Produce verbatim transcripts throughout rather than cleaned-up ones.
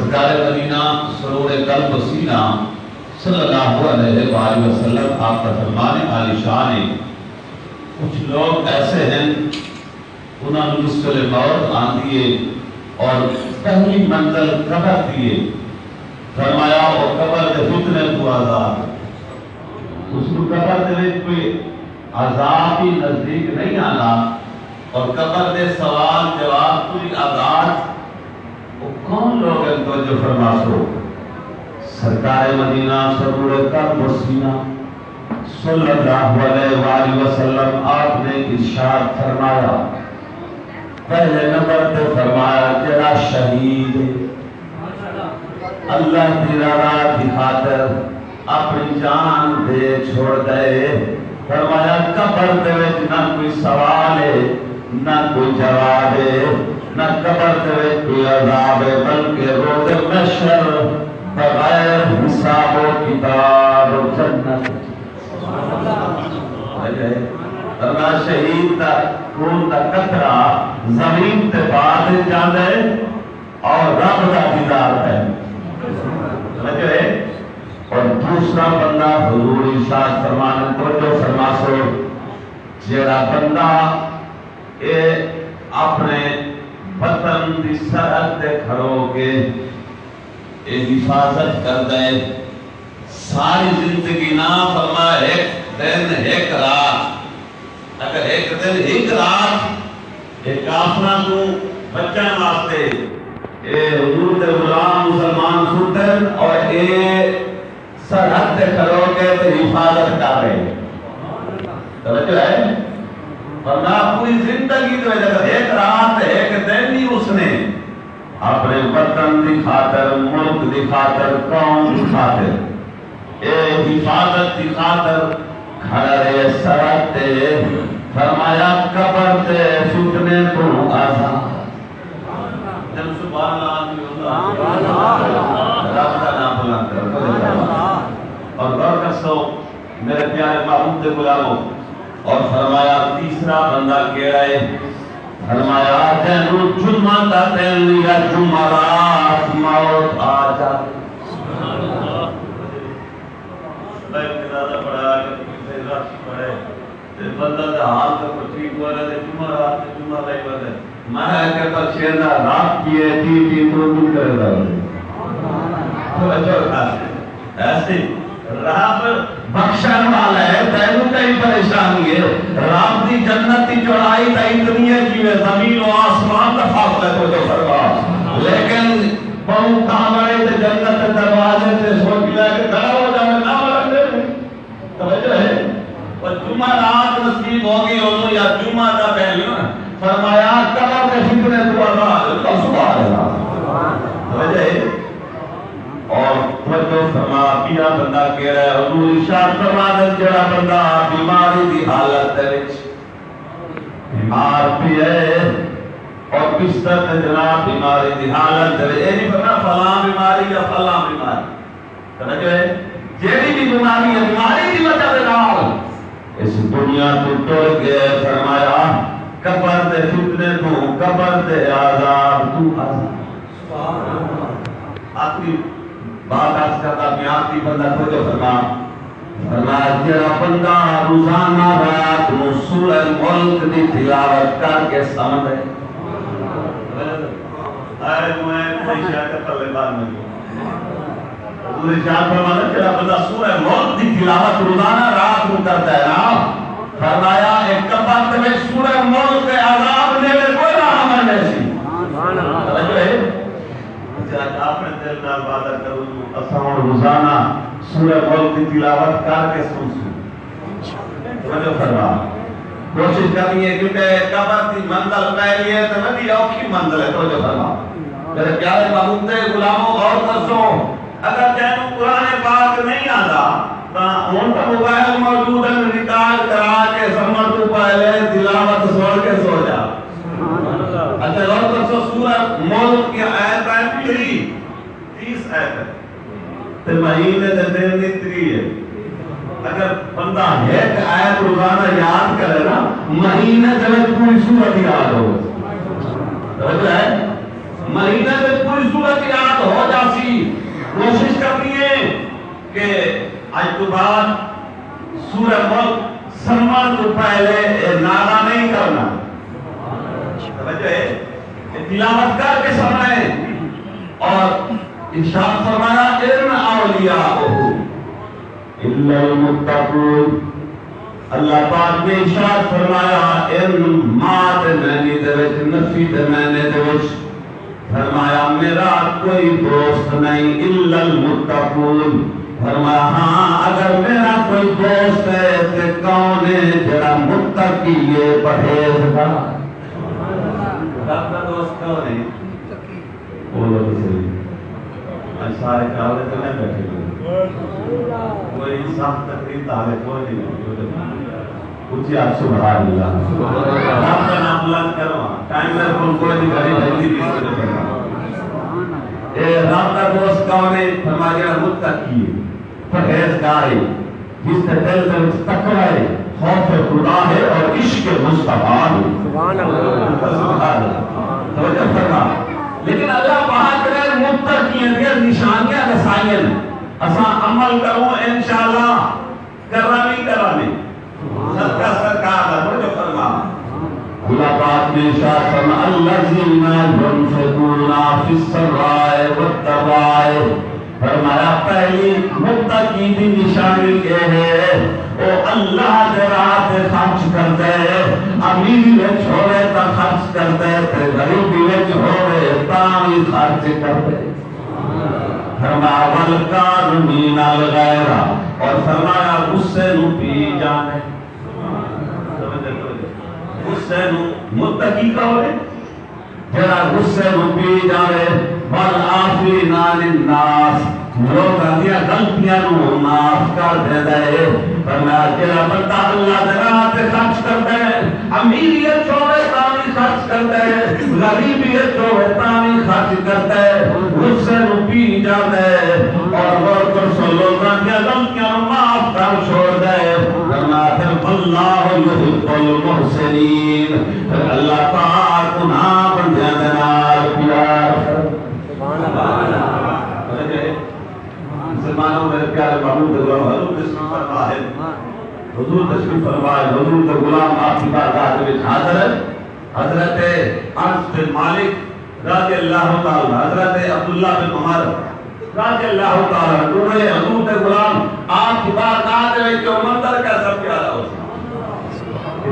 سرکار مدینہ سرور قلب و سینہ صلی اللہ علیہ وآلہ وسلم آپ کا فرمان عالی شان ہے۔ کچھ لوگ ایسے ہیں، انہاں نوں مشکل موت آندی ہے اور پہلی منزل قبر دی ہے۔ فرمایا، او قبر دے فتنے تو آزاد۔ اس کو قبر دے وچ کوئی عذاب ہی نزدیک نہیں آندا اور قبر دے سوال جواب تو ہی آزاد۔ وہ کون لوگ ہیں؟ توجہ فرماسو، سرکار مدینہ سرور قلب و سینہ صلی اللہ علیہ وآلہ وسلم آپ نے ارشاد فرمایا، پہلے نمبر تے فرمایا جڑا شہید ہے، اللہ دی رضا دی خاطر اپنی جان دے چھوڑ دے۔ فرمایا قبر دے وچ نہ کوئی سوال ہے، نہ کوئی جواب ہے، نہ قبر دے وچ کوئی عذاب ہے، بلکہ روز محشر بغیر حساب و کتاب جنت۔ فرمایا شہید دا خون دا قطرہ زمین تے بعد جاندے اور رب دا دیدار پہ۔ توجہ ہے؟ اور دوسرا بندہ، حضور ارشاد فرمانے، توجہ فرماسو، جیڑا بندہ اے اپنے وطن دی سرحد تے کھڑو کے اے حفاظت کردا ہے، ساری زندگی نہ، فرمایا ہک دن ہک رات، اگر ہک دن ہک رات اے کافراں توں بچݨ واسطے اے حضور دے غلام مسلمان ستن اور اے سرحد تے کھڑو کے تے حفاظت کر رہے ہیں۔ توجہ ہے؟ ورنہ پوری زندگی دے وچ اگر ہک رات، ہک دن ہی اس نے اپنے وطن دی خاطر، ملک دی خاطر، قوم دی خاطر، اے حفاظت دی خاطر کھڑا رہے سرحد تے، فرمایا قبر تے فتنے توں آزاد۔ جن سبحان اللہ آدمی ہوتا۔ رب دا نام بلند کرو۔ اور غور کرسو، میرے پیارے محبوب دے غلامو، اور فرمایا تیسرا بندہ کیڑا ہے؟ فرمایا جنوں جمعہ دا دن یا جمعرات موت آ جائے۔ میں جنازہ پڑھا کے کوئی رش پڑے تے بندہ دا حال تے کوئی ٹھیک ہو رہا تے جمعہ رات تے جمعہ لائی ودے۔ میں آکھیا پر شیر دا رب کی ہے، ٹی ٹی تو دور کرے دا ودے۔ توجہ کر۔ ایسے رب بخشن والا ہے، تینوں کئی پریشانی ہے؟ رب دی جنت دی چوڑائی تاں اتنی ہے جیویں زمین و آسمان دا فاصلہ ہے، توجہ فرما۔ لیکن بہوں کاوڑے تے جنت دے دروازے تے سوچ لے کہ کھڑا ہو جاوے، نہ ورن دے۔ توجہ ہے؟ اور جمعہ رات نصیب ہو گئی انہوں یا جمعہ دا پہلو، فرمایا قبر دے فتنے تو آزاد۔ سبحان اللہ۔ توجہ ہے؟ اور توجہ فرما، پیا بندہ کیڑا ہے؟ حضور ارشاد فرما دے، جڑا بندہ بیماری دی حالت دے وچ بیمار پیا ہے اور بستر تے جناب بیماری دی حالت دے وچ، اے نہیں فرمایا فلاں بیماری یا فلاں بیماری۔ توجہ ہے؟ جیڑھی بھی بیماری ہے، بیماری دی وجہ دے نال اس دنیا تو ٹر گئے، فرمایا قبر دے فتنے تو، قبر دے عذاب تو آزاد۔ آخری بات عرض کردا پیاں، آخری بندہ توجہ فرما۔ فرمایا جڑا بندہ روزانہ رات نو سورہ ملک دی تلاوت کر کے سمدے۔ اے میں کوئی شاید پلے بار نہیں۔ حضور ارشاد فرمایا جڑا بندہ سورہ ملک دی تلاوت روزانہ رات نو کردا ہے نا، فرمایا ایک قبر دے وچ سورہ ملک دے عذاب نیڑے کوئی نہ آوݨ ݙیسی۔ توجہ ہے؟ اچھا، اپݨے دل نال وعدہ کرو جو اساں ہݨ روزانہ سورہ ملک دی تلاوت کر کے سݨسوں۔ توجہ فرما۔ کوشش کرنی ہے، کیونکہ قبر دی منزل پہلی ہے تے وݙی اوکھی منزل ہے۔ توجہ فرما۔ میرے پیارے محبوب دے غلامو، غور کرسو، اگر تینوں قرآن پاک نہیں آندا تاں ہݨ تاں موبائل موجود ہن، ریکارڈ کرا کے سمجھ توں پہلے تلاوت سݨ کے سو جا۔ اچھا، غور کرسو، سورہ ملک دی آیت ہے تریہہ، تیس آیت ہے۔ تے مہینے دے دن دی تریہہ ہے۔ اگر بندہ ہک آیت روزانہ یاد کرے نا، مہینے دے وچ پوری سورت یاد ہو۔ توجہ ہے؟ مہینے دے وچ پوری سورت یاد ہو جا۔ اڄ توں بعد سورہ ملک سمجھݨ توں پہلے اے نعرہ نہیں کرنا۔ توجہ ہے؟ اے تلاوت کر کے سمجھنا ہے۔ اور ارشاد فرمایا، ان اولیاءہ الا المتقون۔ اللہ پاک نے ارشاد فرمایا، ان ما دے معنی دے وچ، نفی دے معنی دے وچ، فرمایا، میرا کوئی دوست نہیں، الا المتقون۔ فرمایا، ہاں، اگر میرا کوئی دوست ہے تے کون ہے؟ جڑا متقی ہے، پرہیزگار۔ رب دا دوست کون ہے؟ بولو تو صحیح۔ اڄ سارے کالے تے نہ بیٹھے ہوئے۔ کوئی سخت تقریر تاں ہالے کوئی نہیں ہوئی۔ اچی آکھ سبحان اللہ۔ رب دا ناں بلند کرو۔ ٹائم میرے کول کوئی نہیں، گھڑی بھیجی دی۔ اے رب دا دوست کون ہے؟ فرمایا، جڑا متقی ہے، پرہیزگار ہے، جس دے دل دے وچ تقوی ہے، خوف خدا ہے اور عشق مصطفیٰ ہے۔ سبحان اللہ۔ سبحان اللہ۔ توجہ فرما۔ لیکن اللہ پاک نے متقیاں دیاں نشانیاں ݙسائیاں۔ اساں عمل کروں انشاءاللہ، کراں وی کراں وی۔ صدقہ سرکار دا، توجہ فرما۔ اللہ پاک نے ارشاد فرمایا، الذین ینفقون فی السراء والضراء۔ فرمایا، پہلی متقی دی نشانی اے ہے، او اللہ دے راہ تے خرچ کردے، امیری وچ ہووے تاں خرچ کردے تے غریبی وچ ہووے تاں وی خرچ کردے۔ فرمایا، والکاظمین الغیظ، اور فرمایا، غصے نوں پی جاندے۔ غصے نوں، متقی کون ہے؟ جڑا غصے نوں پی جاوے، والعافین عن الناس، لوکاں دیاں غلطیاں نوں معاف کر ݙیندا ہے۔ فرمایا، جڑا بندہ اللہ دے راہ تے خرچ کردا ہے، امیری اچ ہووے تاں وی خرچ کردا ہے، غریبی اچ ہووے تاں وی خرچ کردا ہے، غصے نوں پی جاندا ہے، اور غور کر سو لوکاں دیاں غلطیاں نوں معاف کر چھوڑدا ہے۔ فرمایا، پھر واللہ یحب المحسنین، پھر اللہ پاک انہاں بندیاں دے نال پیار۔ سبحان اللہ۔ مسلمانوں، میرے پیارے محبوب دے غلام، حضور تشریف فرما ہے۔ حضور تشریف فرما ہے، حضور دے غلام آپ کی بارگاہ دے وچ حاضر ہے۔ حضرت انس بن مالک رضی اللہ تعالیٰ عنہ، حضرت عبداللہ بن عمر رضی اللہ تعالیٰ عنہ، ݙوہیں حضور دے غلام آپ دی بارگاہ دے وچ، او منظر کیسا پیارا ہوسی۔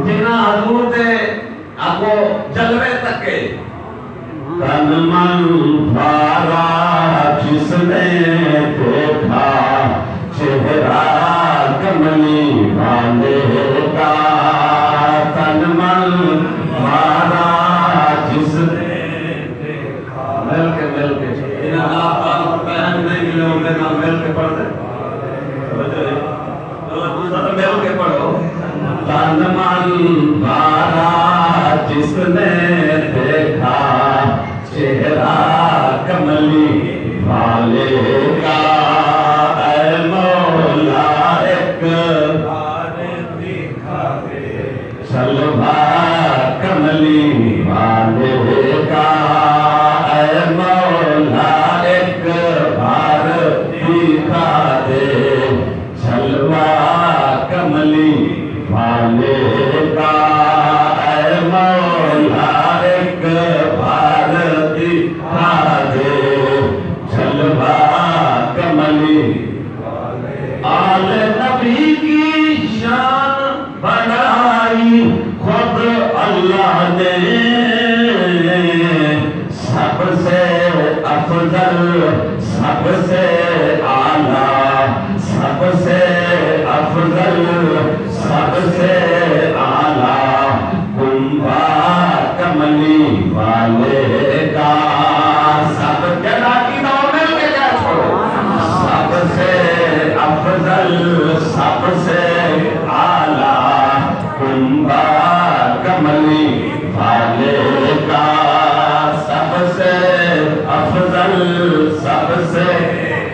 جنہاں حضور دے اڳوں جلوے تکے۔ تن من پارا جس نے دیکھا، چہرہ کملی والے کا، تن من مارا جس نے دیکھا۔ مل کے، مل کے۔ انہاں آپ کو پہن نہیں ملے، انہیں نہ مل کے پڑھ دے۔ توجہ ہے۔ سب مل کے پڑھو۔ تن من مارا جس نے دیکھا، چہرہ کملی والے کا، اے مولا ایک بار دکھا دے۔ جلوہ کملی والے کا، اے مولا ایک بار دکھا دے۔ جلوہ کملی والے کا، اے مولا ایک بار دکھا دے، جلوہ کملی۔ آل نبی کی شان بڑھائی خود اللہ نے، سب سے افضل، سب سے اعلیٰ، سب سے افضل، سب سے اعلیٰ، کنبہ کملی والے کا۔ سب جگہ کی دعا مل کے کہہ چھوڑو۔ سب سے افضل، سب سے اعلیٰ، کنبہ کملی والے کا، سب سے افضل، سب سے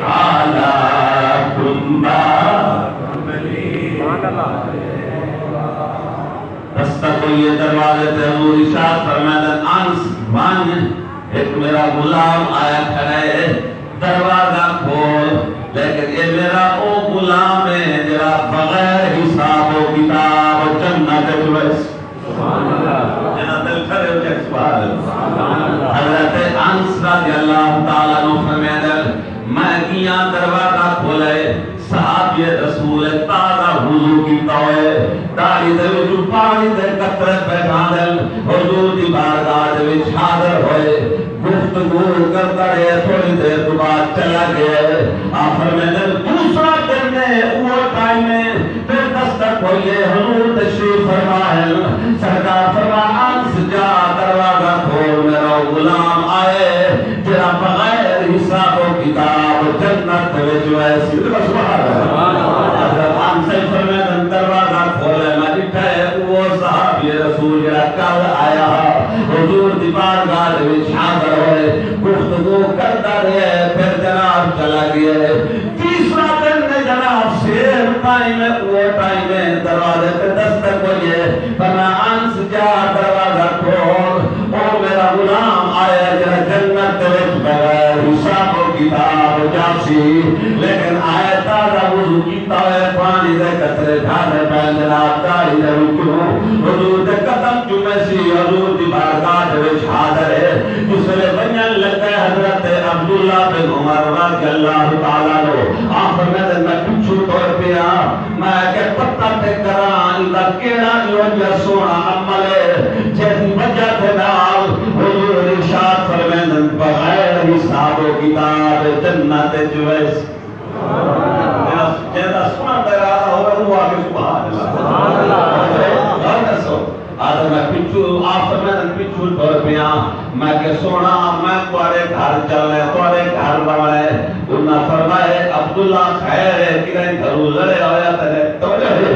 اعلیٰ کنبہ۔ رستہ کوئی ہے، دروازے تے حضور ارشاد فرمائے، انس ونڄ، ایک میرا غلام آیا کھڑا ہے، دروازہ کھول۔ لیکن اے میرا او غلام دروازہ کھولے، صحابی رسول تازہ وضو کیتا ہوئے، داڑھی دے وچوں پانی دے قطرے پہ ڈھاندن، حضور دی بارگاہ دے وچ حاضر ہوئے، گفتگو کردا رہیا، تھوڑی دیر توں بعد چلا گیا۔ آ فرمیندن، دوسرا دن ہے، اوہو ٹائم ہے، پھر دستک ہوئی ہے، حضور تشریف فرما ہن۔ سرکار فرمایا، انس جا، دروازہ کھول، میرا غلام آئے، جڑا بغیر حساب و کتاب جنت وچ ویسی۔ سبحان اللہ۔ حضرت انس فرمیندن، دروازہ کھولے، میں ڈٹھا ہے، اوہو صحابی رسول جڑا کل آیا ہا، حضور دی بارگاہ دے وچ حاضر ہوئے، گفتگو کردا رہیا ہے، پھر جناب چلا گیا ہے۔ تیسرا دن نے جناب، سیم ٹائم ہے، اوہو ٹائم ہے، دروازے تے دستک ہوئی ہے۔ فرمایا، انس جا، دروازہ کھول، او میرا غلام آیا جڑا جنت دے وچ بغیر حساب و کتاب جاسی، لیکن آیا تازہ وضو کیتا ہوئے، پانی دے قطرے ڈھاندے پئے، جناب داڑھی دے وچوں حضور دے قدم چومے سی، حضور دی بارگاہ دے وچ حاضر ہے۔ جس ویلے ونڄݨ لڳا، حضرت عبداللہ بن عمر رضی اللہ تعالیٰ عنہ، آ فرمیندے، میں پچھوں ٹر پیا، میں کہ پتہ تے کراں ایندا کیڑا ایہو جیہا سوہݨا عمل ہے جس دی وجہ دے نال حضور ارشاد فرمیندن، بغیر حساب و کتاب جنت وچ ویسی۔ جیندا، جیندا سݨݨ دا ارادہ ہووے، اونکوں آکھے سبحان اللہ۔ غور ݙسو۔ آدھے میں پچھوں، آ فرمیندن، پچھوں ٹر پیا۔ میں کہ سوہݨا، میں تہاݙے گھر چلݨے، تہاݙے گھر رہوݨے۔ انہاں فرمایا، عبداللہ خیر ہے، کݙاہیں گھروں لڑیا ہویا تے نئیں؟ توجہ ہے۔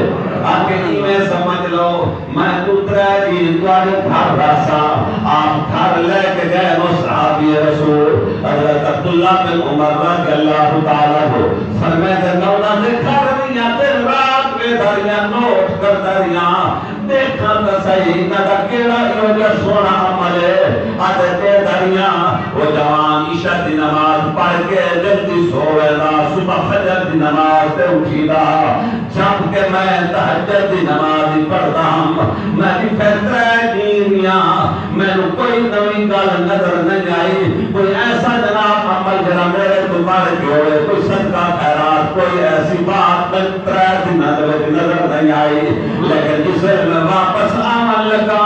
آکھے ایویں سمجھ لو، میں ݙو ترے ݙینھ تہاݙے گھر رہساں۔ آپ گھر لے کے گئے نو صحابی رسول حضرت عبداللہ بن عمر رضی اللہ تعالیٰ عنہ۔ فرمیندے، میں انہاں دے گھر ریہاں، دن رات ویندا ریہاں، نوٹ کردا ریہاں، ݙیکھاں تاں سہی، انہاں دا کیڑا ایہو جیہا سوہݨا عمل ہے۔ آدھے، ݙیہدا ریہاں، او جوان عشاء دی نماز پڑھ کے جلدی سو ویندا، صبح فجر دی نماز تے اٹھیدا، جم کے میں تہجد دی نماز وی پڑھدا ہم۔ میں ݙٹھے ترے ݙینھ ریہاں، مینوں کوئی نویں ڳالھ نظر نئیں آئی، کوئی ایسا جناب عمل جیڑھا میݙے توں بݨ کے ہووے، کوئی صدقہ خیرات، کوئی ایسی بات مینوں ترے ݙینھاں دے وچ نظر نئیں آئی۔ لیکن جس ویلے میں واپس آوݨ لڳا،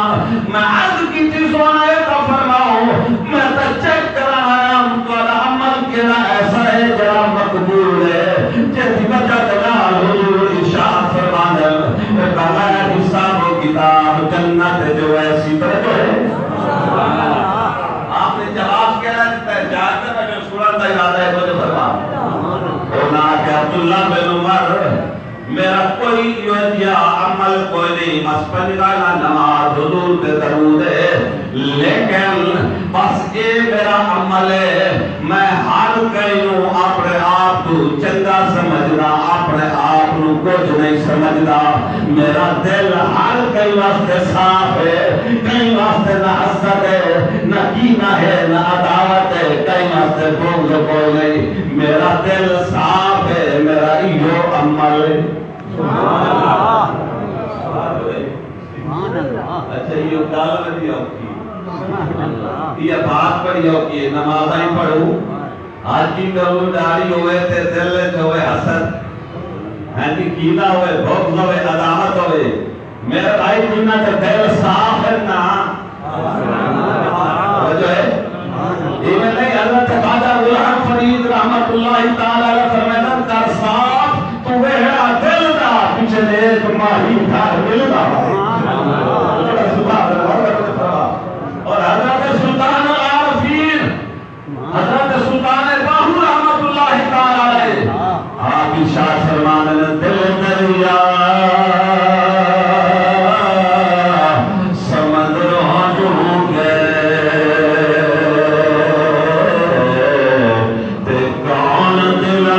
میں عرض کیتی، سوہݨا، اے تاں فرماؤ، میں تاں چیک کرݨ آیا ہم، تہاݙا عمل کیڑھا ایسا ہے جیڑھا مقبول ہے، جس دی وجہ دے نال حضور ارشاد فرماندن، اے بغیر حساب و کتاب جنت وچ ویسی۔ توجہ ہے؟ آپ نے جواب کیڑھا ݙتا ہے؟ جا کے میں جو سݨݨ دا ارادہ ہے، توجہ فرما۔ انہاں آکھیا، عبداللہ بن عمر، میرا کوئی ایہو جیہا عمل کوئی نئیں، بس پنج ویلا نماز، حضور تے درود ہے۔ لیکن بس اے میرا عمل ہے، میں ہر کہیں نوں اپݨے آپ توں چنڳا سمجھدا، اپݨے آپ نوں کجھ نئیں سمجھدا۔ میرا دل ہر کہیں واسطے صاف ہے، کہیں واسطے نہ حسد ہے، نہ کینہ ہے، نہ عداوت ہے، کہیں واسطے بغض کوئی نئیں۔ میرا دل صاف ہے، میرا ایہو عمل ہے۔ سبحان اللہ۔ سبحان اللہ۔ اچھا، ایہو ڳالھ وݙی اوکھی۔ سبحان اللہ۔ ایہا بات بڑی اوکھی ہے، نمازاں ہی پڑھوں، حج ہی کروں، ݙاڑھی ہووے تے دل وچ ہووے حسد، ہاں جی، کینہ ہووے، بغض ہووے، عداوت ہووے، میرے بھائی، جنہاں دے دل صاف ہن نا، توجہ ہے؟ ایویں نئیں، حضرت خواجہ غلام فرید رحمت اللہ تعالیٰ علیہ فرمیندن، کر صاف توں ویہڑا دل دا، پچھے ݙیکھ ماہی گھر ملدا۔ سبحان اللہ۔ اور حضرت سلطان العارفین حضرت سلطان باہو رحمت اللہ تعالیٰ علیہ آپ ارشاد فرماندن، دل دریا سمندر ہو چکے تے کون دل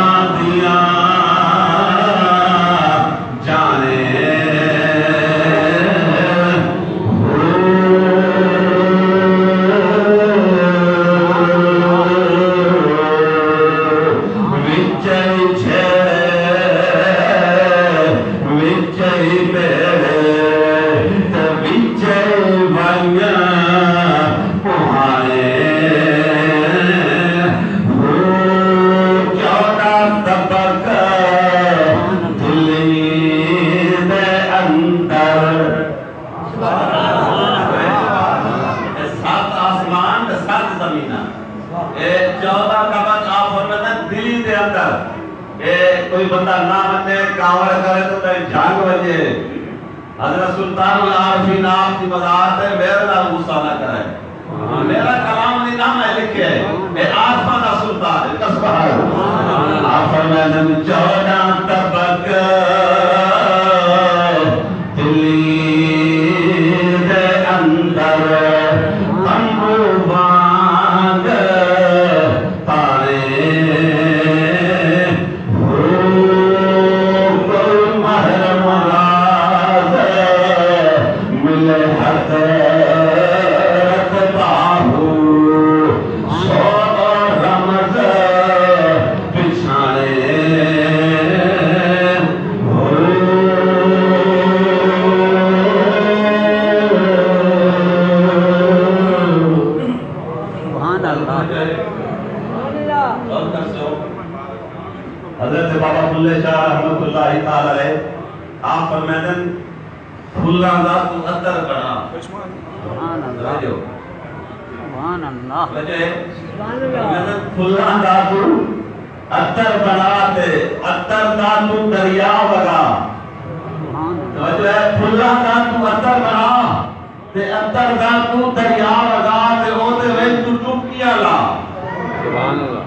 اندر اے کوئی بندہ نہ منّے، کاوڑ کرے تاں اتے جھنگ ونڄے۔ حضرت سلطان العارفین آپ دی مزار تے میرے نال غصہ نہ کرائے۔ میرا کلام نہیں نا میں لکھے، اے عارفاں دا سلطان ہے، تسبیح ہے۔ آپ فرمیندن، چوݙاں طبق دلی دے اندر تمبو وانگ پاݨے ہو، کوئی محرم راز ملے حضرت باہو، سو رمز پچھانے ہو۔ سبحان اللہ۔ حضرت بابا بلے شاہ رحمت اللہ تعالی علیہ آپ فرمیندن، پھلاں دا توں عطر بݨا۔ سبحان اللہ۔ توجہ۔ سبحان اللہ۔ توجہ ہے؟ فرمیندن، پھلاں دا توں عطر بݨا تے عطر دا توں دریا وڳا۔ سبحان اللہ۔ توجہ ہے؟ پھلاں دا توں عطر بݨا تے عطر دا توں دریا وڳا تے اوندے وچ توں ٹبکیاں لا۔ سبحان اللہ۔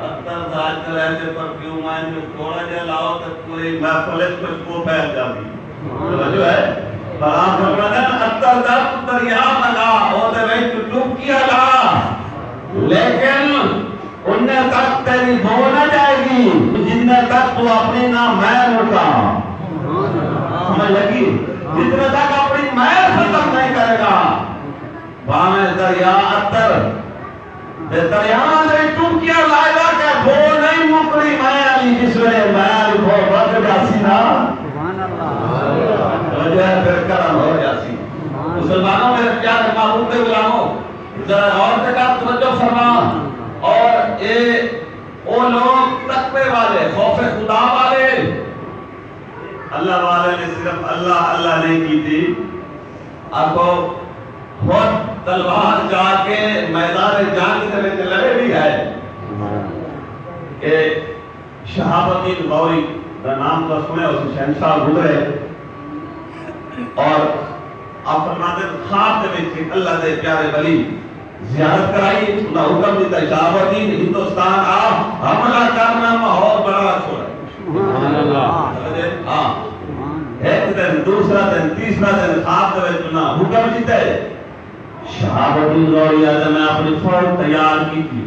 عطر دا اڄ کل ایسے پرفیوم آئے جو تھوڑا جہا لاؤ تے پوری محفل وچ خوشبو پھیل جاندی۔ توجہ ہے؟ پر آپ فرماندے، عطر دا توں دریا وڳا، اوندے وچ توں ٹبکیاں لا۔ لیکن انہیں تک تیݙی بو نہ جائے گی، جنہیں تک توں اپݨی نہ میں مکا۔ سمجھ لڳی؟ جتنے تک اپݨی میں ختم نہیں کرے گا، بھاویں دریا عطر دے دریاواں دے ٹبکیاں لائے گا کہ بو نہیں مکݨی میں آلی، جس ویلے میں آلی بو ودھ جاسی نا۔ سبحان اللہ۔ وجہ پھر کرم ہو جاسی۔ سبحان اللہ۔ مسلمانوں، میرے پیارے محبوب دے غلاموں، ذرا غور سے کر توجہ فرما۔ اور اے او لوگ تقوی والے، خوف خدا والے، اللہ والے نے صرف اللہ اللہ نہیں کیتی، آکھو خود تلوار چا کے میدان جنگ دے وچ لڑے بھی ہے کہ شہاب الدین غوری دا نام تو سنیا، اس شہنشاہ گزرے۔ اور آپ فرماتے ہیں، خواب دے وچ ہک اللہ دے پیارے ولی زیارت کرائی، انہاں حکم دیتا، شہاب الدین ہندوستان آ، حملہ کرنا، ماحول بڑا چھوڑا۔ سبحان اللہ۔ سمجھے؟ ہاں۔ ایک دن، دوسرا دن، تیسرا دن، خواب دے وچ انہاں حکم دیتا ہے۔ شہاب الدین غوری آہدے، میں اپݨی فوج تیار کیتی،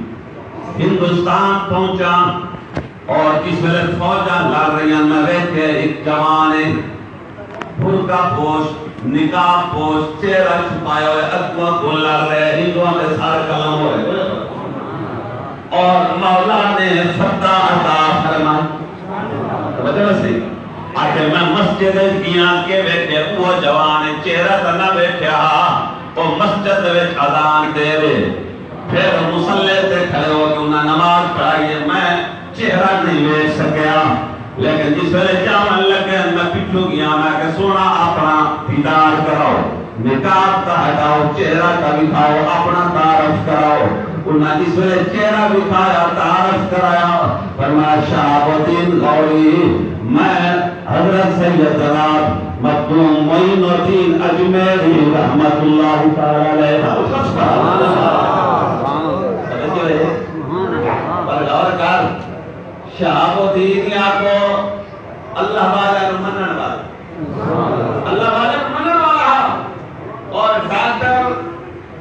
ہندوستان پہنچا، اور جس ویلے فوجاں لڑ رہیاں، میں ویکھے ہک جوان ہے، برقع پوش، نقاب پوش، چہرہ چھپائے ہوئے، اڳوں اڳوں لڑ رہے، ہندوؤں دے سر قلم ہوئے۔ اور مولا نے فتح عطا فرمائی۔ توجہ سی۔ آکھے میں مسجد وچ گیا، کے ویکھے؟ او جوان ہے، چہرہ تاں نہ ویکھیا، او مسجد وچ اذان ݙے وے۔ پھر مصلی تے کھڑے ہو کے انہاں نماز پڑھائی ہے۔ میں چہرہ نہیں ویکھ سکیا، لیکن جس ویلے جاون لگے میں پچھوں گیا، میں کہ سوہݨا اپݨا دیدار کراؤ، نقاب تاں ہٹاؤ، چہرہ تاں وکھاؤ، اپݨا تعارف کراؤ۔ انہاں جس ویلے چہرہ وکھایا، تعارف کرایا، فرمایا، شہاب الدین غوری، میں حضرت سید جناب مخدوم معین الدین اجمیری رحمت اللہ تعالی علیہ۔ پر غور کر، شہاب الدین یا کو اللہ والا نو منن والا، اللہ والا نو منن والا۔ اور ڈاکٹر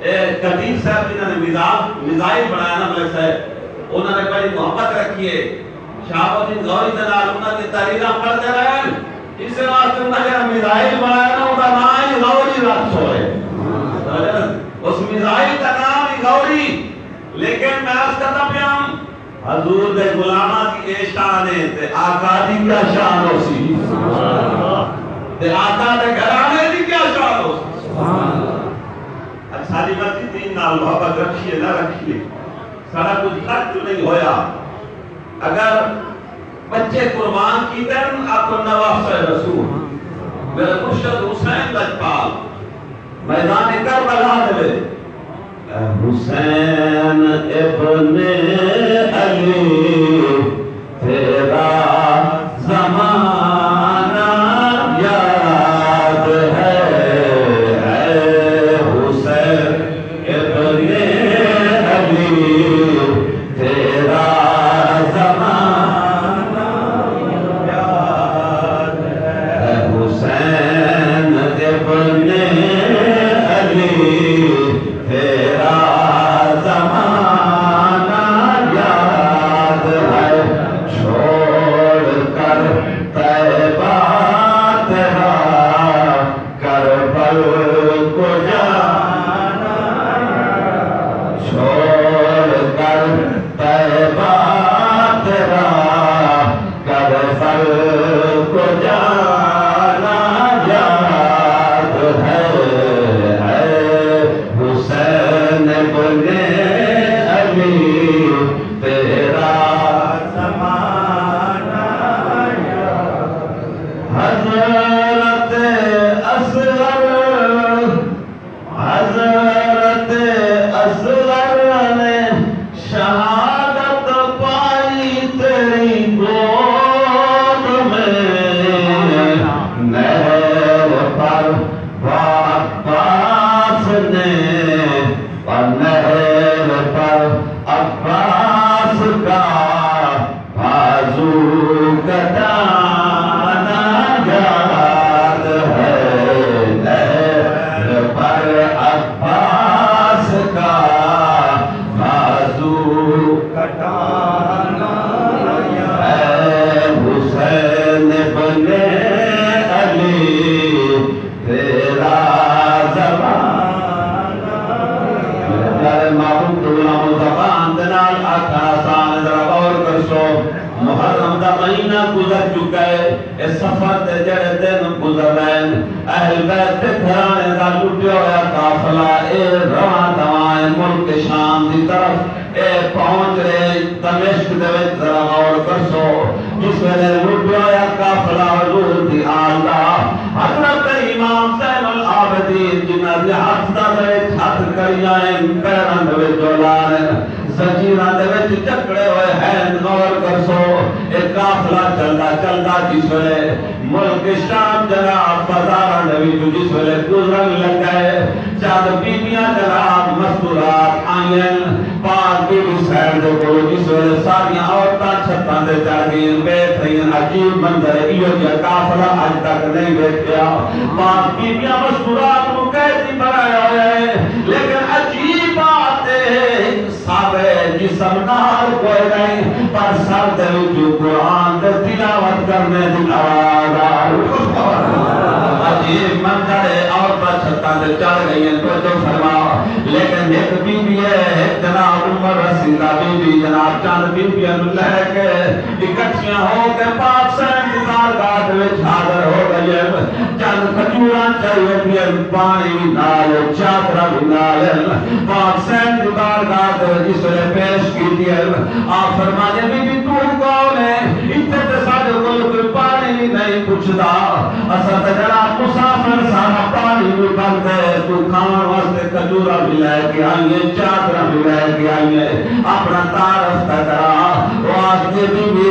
اے قدیر صاحب جنہاں نے میزائل، میزائل بݨایا نا ملک صاحب، انہاں نے بڑی محبت رکھی ہے۔ شہاب الدین غوری دے نال انہاں دی تحریراں پڑھدے رہن، اسے واسطے انہاں جڑا میزائل بݨایا نا، اوندا ناں ہی غوری رکھ چھوڑے۔ اس میزائل دا ناں ہی غوری۔ لیکن میں عرض کردا پیاں، حضور دے غلاماں دی اے شان ہے تے آقا دی کیا شان ہوسی؟ تے آقا دے گھرانے دی کیا شان ہوسی؟ اچھا، ساݙی مرضی دین نال محبت رکھیے نہ رکھیے، ساݙا کجھ خرچ نہیں ہویا۔ اگر بچے قربان کیتے ہن، آکھو نواسہ رسول، میرے مرشد حسین لجپال میدان کربلا دے وچ، اے حسین ابن علی تیرا زمانہ۔ میرے پیارے محبوب دے غلامو، زبان دے نال آکھݨ آسان ہے، ذرا غور کرسو۔ محرم دا مہینہ گزر چکا ہے، اے سفر دے جڑے دن گزر رہے ہیں، اہل بیت دے گھرانے دا لٹیا ہویا قافلہ، اے رواں دواں ہے ملک شام دی طرف۔ اے پہنچ رہے دمشق دے وچ، ذرا غور کرسو، جس ویلے لٹیا ہویا قافلہ حضور دی آل دا، حضرت امام زین العابدین جنہاں دے ہتھ دے وچ ہتھ کڑیاں ہن، پیراں دے وچ جولان ہن، زنجیراں دے وچ جکڑے ہوئے ہن۔ غور کرسو، اے قافلہ چلدا چلدا جس ویلے ملک شام جناب بازاراں دے وچوں جس ویلے گزرن لگا ہے، چند بیبیاں جناب مستورات آئین، پاک بی بی حسین دے کولوں جس ویلے ساریاں عورتاں چھتاں تے چڑھ گئین، ویکھ رہین، عجیب منظر ہے، ایہو جیہا قافلہ اج تک نہیں ویکھیا۔ پاک بیبیاں مستورات نوں قیدی بنایا ہویا ہے، لیکن عجیب بات اے ہے، سارے جسم نال کوئی نہیں، پر سر دے وچوں قرآن دے تلاوت کرنے دی آواز آ رہی۔ عجیب منظر ہے، عورتاں چھتاں تے چڑھ گئی ہیں، توجہ فرما۔ لیکن ہک بی بی ہے، ہک جناب عمر رسیدہ بی بی، جناب چند بیبیاں نوں لے کے اکٹھیاں ہو کے پاک حسین دی بارگاہ دے وچ حاضر ہو گئی ہیں۔ چند کھجوراں چائی ویندی ہن، پاݨی وی نال ہے، چادراں وی نال ہن۔ پاک حسین دی بارگاہ دے وچ جس ویلے پیش کیتی ہن، آپ فرماندے، بی بی توں کون ہے؟ اتھے تے ساݙے کول کوئی پاݨی وی نہیں پچھدا، اساں تے جناب مسافر، ساݙا پاݨی وی بند ہے، توں کھاوݨ واسطے کھجوراں وی لے کے آئی ہیں، چادراں وی لے کے آئی ہیں، اپݨا تعارف تاں کرا۔ او آکھدی ہے، بی بی،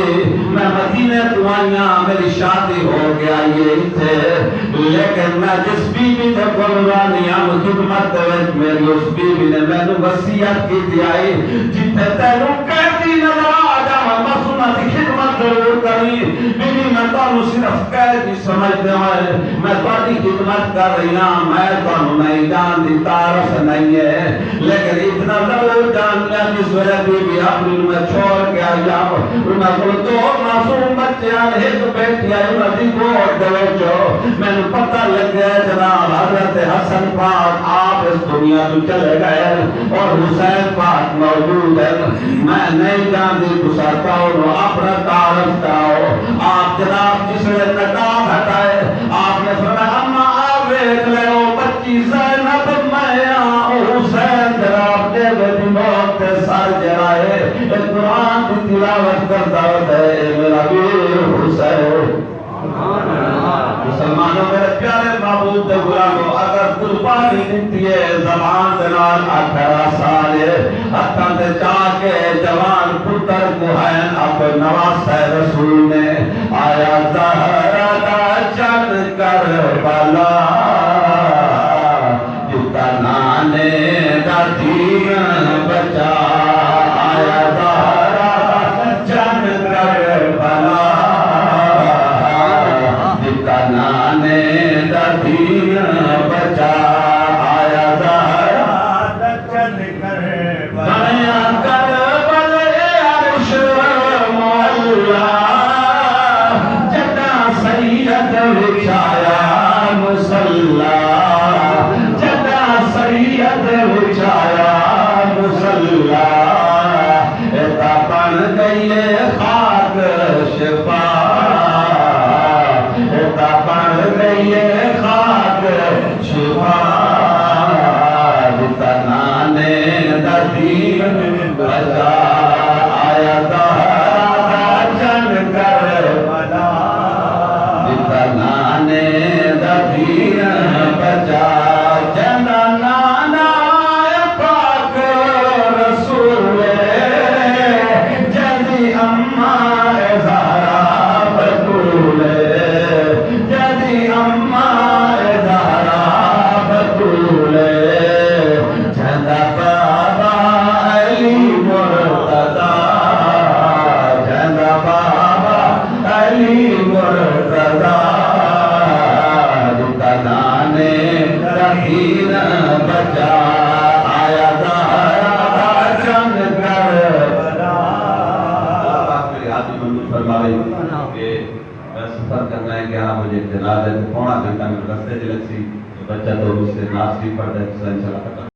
میں مدینے توں آئی ہاں، میری شادی ہو کے آئی ہے اتھے، لیکن میں جس بی بی دے کول رہندی ہاں، خدمت دے وچ میری اس بی بی نے مینوں وصیت کیتی آئی، جتھے تینوں قیدی نظر آ جاون، بس انہاں دی خدمت ضرور کریں۔ بی بی، میں تانوں صرف قیدی سمجھدے ہوئے میں تہاݙی خدمت کر رہی ہاں، میں تہانوں نہیں ڄاݨدی، تعارف نہیں ہے، لیکن اتنا ضرور ڄاݨ لیا، جس ویلے بی بی اپݨی نوں میں چھوڑ کے آئی ہاں، انہاں کول دو معصوم بچے ہن، ہک بیٹی ہے، انہاں دی گود دے وچ مینوں پتہ لڳے، جناب حضرت حسن پاک آپ اس دنیا توں چلے گئے اور حسین پاک موجود ہے۔ میں نہیں ڄاݨدی تساں کون ہو، اپݨا تعارف کراؤ۔ آپ جناب جس ویلے نقاب ہٹائے، آپ نے فرمایا، اماں آ ویکھ لے، او بچی زینب میں آں، او حسین جناب دے دی موت تے سر جیڑھا ہے، اے قرآن دی تلاوت کردا ودے، اے میرا ویر حسین۔ مسلمانوں، میرے پیارے محبوب دے غلاموں، اگر قربانی ݙتی ہے، زبان دے نال آکھݨ آسان ہے، ہتھاں تے چا کے جوان پتر کوہین، آپ نواسہ رسول نے، آیا زہرا دا چن کربلا، ݙتا نانے دا دین بچا، آیا زہرا دا چن کربلا، ݙتا نانے دا دین بچا، آیا زہرا دا چن کربلا۔ بݨیا کربل اے عرش معلی، جݙاں سید وچھایا مصلی، جݙاں سید وچھایا مصلی، اے تاں بݨ ڳئی اے خاک شفا، اے تاں بݨ ڳئی اے خاک شفا، ݙتا نانے دا دین بچا، آیا زہرا دا چن کربلا، ݙتا نانے دا دین بچا، جیندا نانا اے پاک رسول، جیندی اماں اے زہرا بتول، جیندی اماں اے زہرا بتول، جیندا بابا علی مرتضی، جیندا بابا علی مرتضی، ݙتا نانے دا دین بچا، آیا زہرا دا چن کربلا۔ اللہ پاک میرے ہاتھ منظور فرماوے کہ میں سفر کرنا ہے۔ گیارہ بجے جنازے تے پونا گھنٹہ میکوں رستے چ لگسی۔ بچہ تو اس سے ناس بھی پڑھتا ہے، تساں انشاءاللہ ختم۔